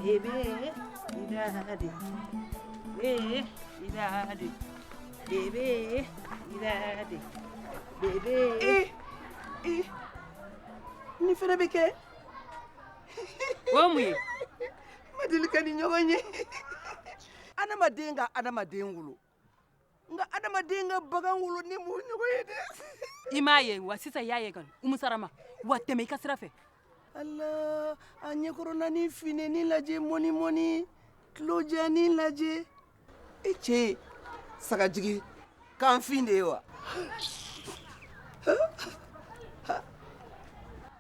Bébé, idade. Bébé, idade. Bébé, idade. Bébé. Eh, eh. Nin fɛnɛ bɛ kɛ. O ye mun ye? Ma deli ka nin ɲɔgɔn ye. Adamaden ka adamaden wolo. Nka adamaden ka bagan wolo ne m'o ɲɔgɔn ye dɛ. I m'a ye wa sisan i y'a ye kɔni Umu Sarama wa tɛmɛ i ka sira fɛ. Ala a ɲɛkɔrɔnanin finennin lajɛ mɔni mɔni tulojanin lajɛ e cɛ ye sagajigi kanfin de ye wa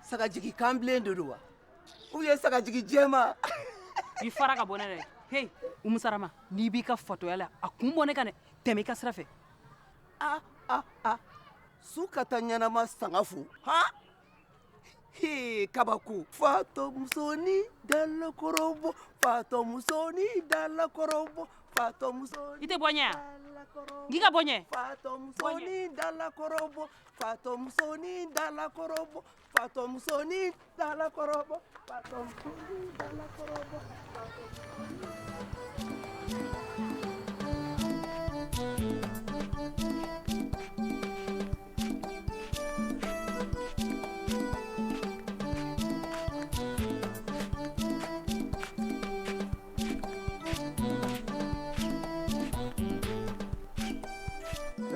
sagajigi kanbilen de don wa ou bien sagajigi jɛma. I fara ka bɔ ne la hey Umu Sarama n'i b'i ka fatɔya la a kun bɔ ne kan dɛ tɛmɛ i ka sira fɛ. A a a su ka taa ɲɛnama sanga fo han he kabako fatɔmusonin dalakɔrɔbɔ fatɔmusonin dalakɔrɔbɔ fatɔmusonin. I tɛ bɔ n ɲɛ yan n k'i ka bɔ n ɲɛ. Fatɔmusonin dalakɔrɔbɔ fatɔmusonin dalakɔrɔbɔ fatɔmusonin dalakɔrɔbɔ fatɔmusonin dalakɔrɔbɔ.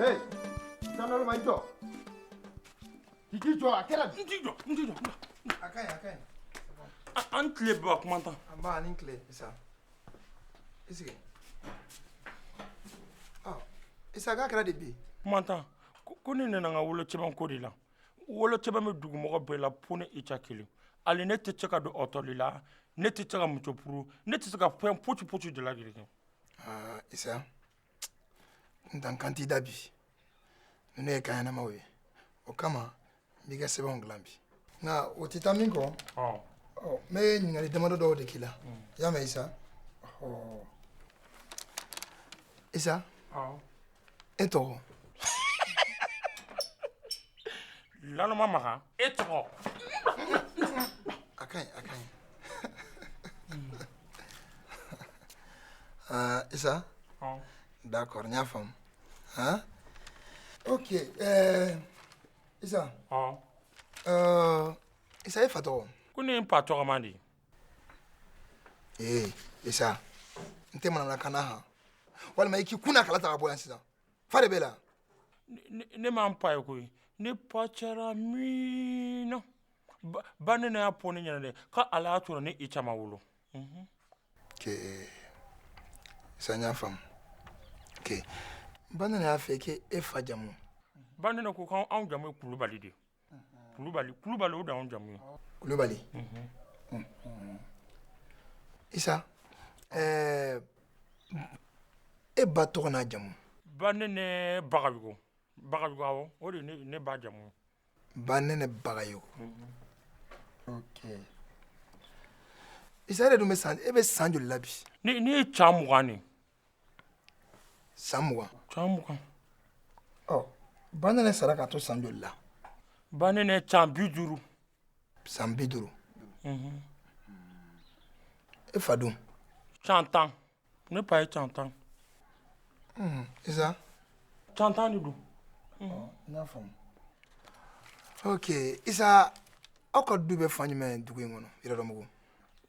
Hey, sanaloma i jɔ. K'i k'i jɔ a kɛra di. N t'i jɔ, n t'i jɔ. A ka ɲi, a ka ɲi. An tile baba kuma tan. An ba ni tile Isa. I sigi. Ɔ Isa k'a kɛra di bi? Kuma tan. Ko ne nana n ka wolosɛbɛn ko de la. Wolosɛbɛn bɛ dugumɔgɔ bɛɛ la fo ne Isa kelen. Hali ne tɛ se ka don ɔtɔli la, ne tɛ se ka muso furu, ne tɛ se ka fɛn fosi fosi de lajɛlen kɛ. Aa Isa, n tan kan t'i da bi. Ninnu ye kan ɲɛnamaw ye. O kama n b'i ka sɛbɛnw dilan bi. Nka o tɛ taa min kɔ. Ɔ n bɛ ɲininkali damadɔ dɔw de k'i la. I y'a mɛn Isa? Ɔ Isa. E tɔgɔ? Laloma Makan, e tɔgɔ? A ka ɲi, a ka ɲi. Aa Isa. D'accord, n y'a faamu. Han? Ok, Isa. Isa e fa tɔgɔ? Ko ne ye n fa tɔgɔma de ye. Ee Isa, n tɛ manamanakan na han. Walima i k'i kun na kala ta ka bɔ yan sisan. Fa de b'e la. Ne ma n fa ye koyi. Ne fa cɛra min na. Ba nɛnɛ y'a fɔ ne ɲɛna dɛ ko ala y'a sɔrɔ ne Isa ma wolo. Ok, Isa n y'a faamu. Ok, ba nɛnɛ y'a fɔ k'e fa jamu. Ba nɛnɛ ko k'anw jamu ye Kulubali de ye. Kulubali, Kulubali o de y'anw jamu ye. Kulubali. Isa, e ba tɔgɔ n'a jamu? Ba nɛnɛ Bagayogo. Bagayogo awɔ, o de ye ne ba jamu ye. Ba nɛnɛ Bagayogo. Ok. Isa e yɛrɛ dun bɛ san, e bɛ san joli la bi? Ne ye san 20 de ye. San 20? San 20. Ɔ ba nɛnɛ sara k'a to san joli la? Ba nɛnɛ san 50. San 50. E fa dun? San 10. Ne fa ye san 10. Isa? San 10 de don. N y'a faamu. Ok, Isa, aw ka du bɛ fan jumɛn dugu in kɔnɔ, Yɛrɛdɔnbugu?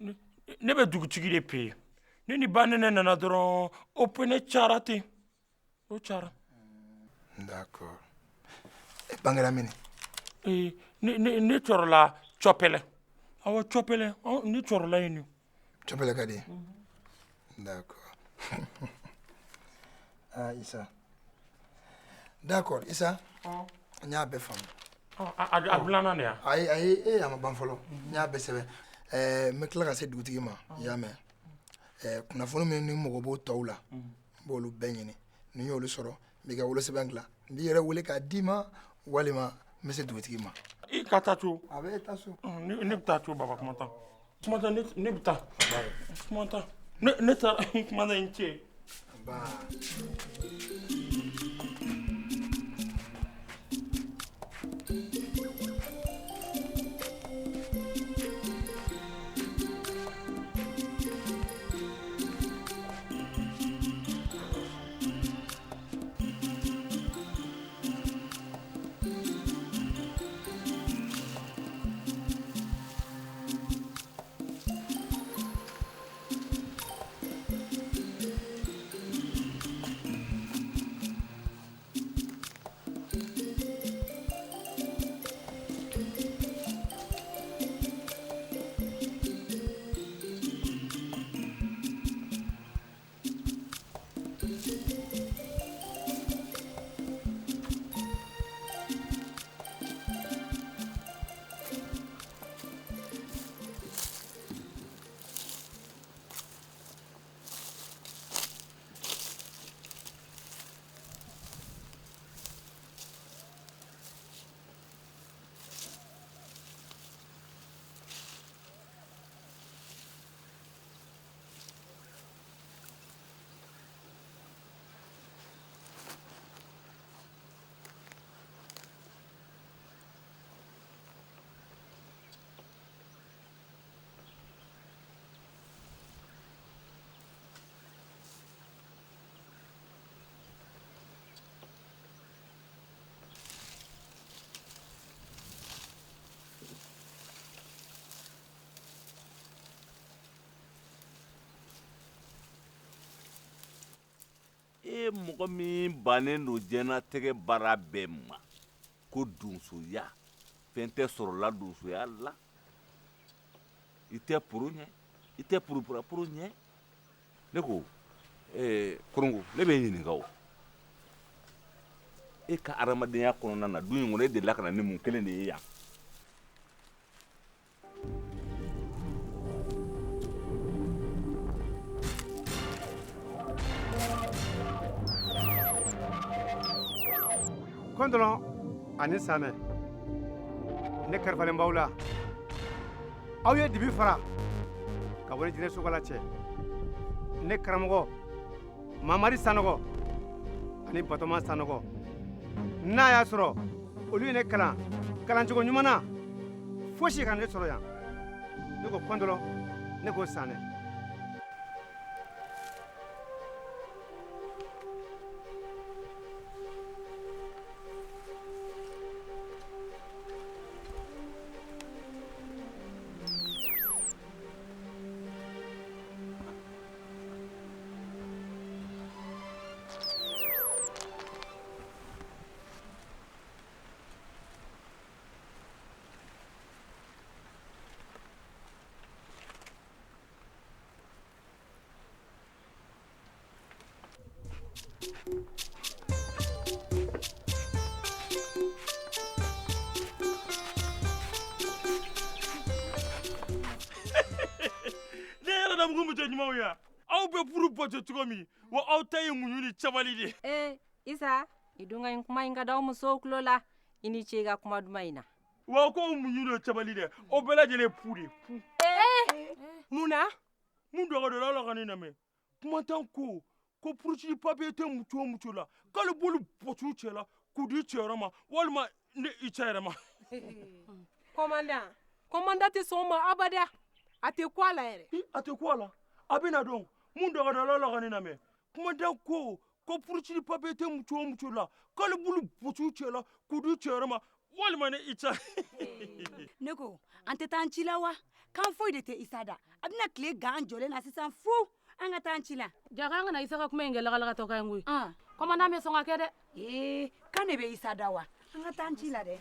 Ne bɛ dugutigi de fɛ yen. Ne ni ba nɛnɛ nana dɔrɔn, o fɛnɛ cayara ten. O cayara. D'accord. E bangera min? Ee, ne sɔrɔla Cɔpɛlɛ. Awɔ, Cɔpɛlɛ, ne sɔrɔla yen de. Cɔpɛlɛ ka di? D'accord. Ah, Isa. D'accord, Isa. N y'a bɛɛ faamu. A dilanna de ya? Ayi, ayi, e a ma ban fɔlɔ. N y'a bɛɛ sɛbɛn. N bɛ tila ka se dugutigi ma. I y'a mɛn? Kunnafoni min ni mɔgɔ b'o tɔw la, n b'olu bɛɛ ɲini. Ni n y'olu sɔrɔ, n b'i ka wolosɛbɛn dilan. N b'i yɛrɛ wele k'a d'i ma, walima n bɛ se dugutigi ma. I ka taa so. A bɛ taa so. Ne bɛ taa so baba, kuma tan. Kuma tan, ne bɛ taa. Kuma tan. Ne taara kuma tan i ce. Ba. Mɔgɔ min bannen don diɲɛnatigɛ baara bɛɛ ma, ko donsoya, fɛn tɛ sɔrɔla donsoya la. I tɛ poro ɲɛ, i tɛ purupurapuro ɲɛ. Ne ko, Koronko, ne bɛ ɲininka o. E ka adamadenya kɔnɔna na, du in kɔnɔ, e delila ka na ni mun kelen de ye yan? Kɔntɔlɔn ani Sanɛ, ne kalifalen b'aw la. Aw ye dibi fara ka bɔ ni jinɛ sokala cɛ. Ne karamɔgɔ Mamari Sanɔgɔ ani Batɔma Sanɔgɔ, n'a y'a sɔrɔ olu ye ne kalan kalancogo ɲuman na, fosi kana ne sɔrɔ yan. Ne ko Kɔntɔlɔn, ne ko Sanɛ. Ne yɛrɛ da mugu muso ɲumanw ye, aw bɛ furu bato cogo min, wa aw ta ye muɲu ni sabali de ye. Ee Isa, i dun ka nin kuma in ka da aw musow tulo la. I ni ce i ka kuma duman in na. Wa ko muɲu ni sabali dɛ, o bɛɛ lajɛlen ye pu de ye, pu. Mun na? Mun dɔgɔ dɔ la, ka ne lamɛn. Kumantan ko ko purusi papiye tɛ muso o muso la, k'ale b'olu bɔsi u cɛ la k'u di cɛ ma, walima ne i cɛ yɛrɛ ma. Commandant, commandant tɛ sɔn o ma abada. A tɛ ku a la yɛrɛ. A tɛ ku a la. A bɛna dɔn. Mun dɔgɔ dɔ la, ka ne lamɛn. Kumantan ko ko purusi papiye tɛ muso o muso la, k'ale b'olu bɔsi u cɛ la k'u di cɛ yɛrɛ ma, walima ne i cɛ. Ne ko, an tɛ taa an ci la wa? Kan foyi de tɛ Isa da. A bɛna tile gan an jɔlen na sisan fu. An ka taa an ci la. Jaka, an kana Isa ka kuma in kɛ lagalakatɔ kan ye koyi. Commandant bɛ sɔn ka kɛ dɛ. Ee, kan de bɛ Isa da wa? An ka taa an ci la dɛ.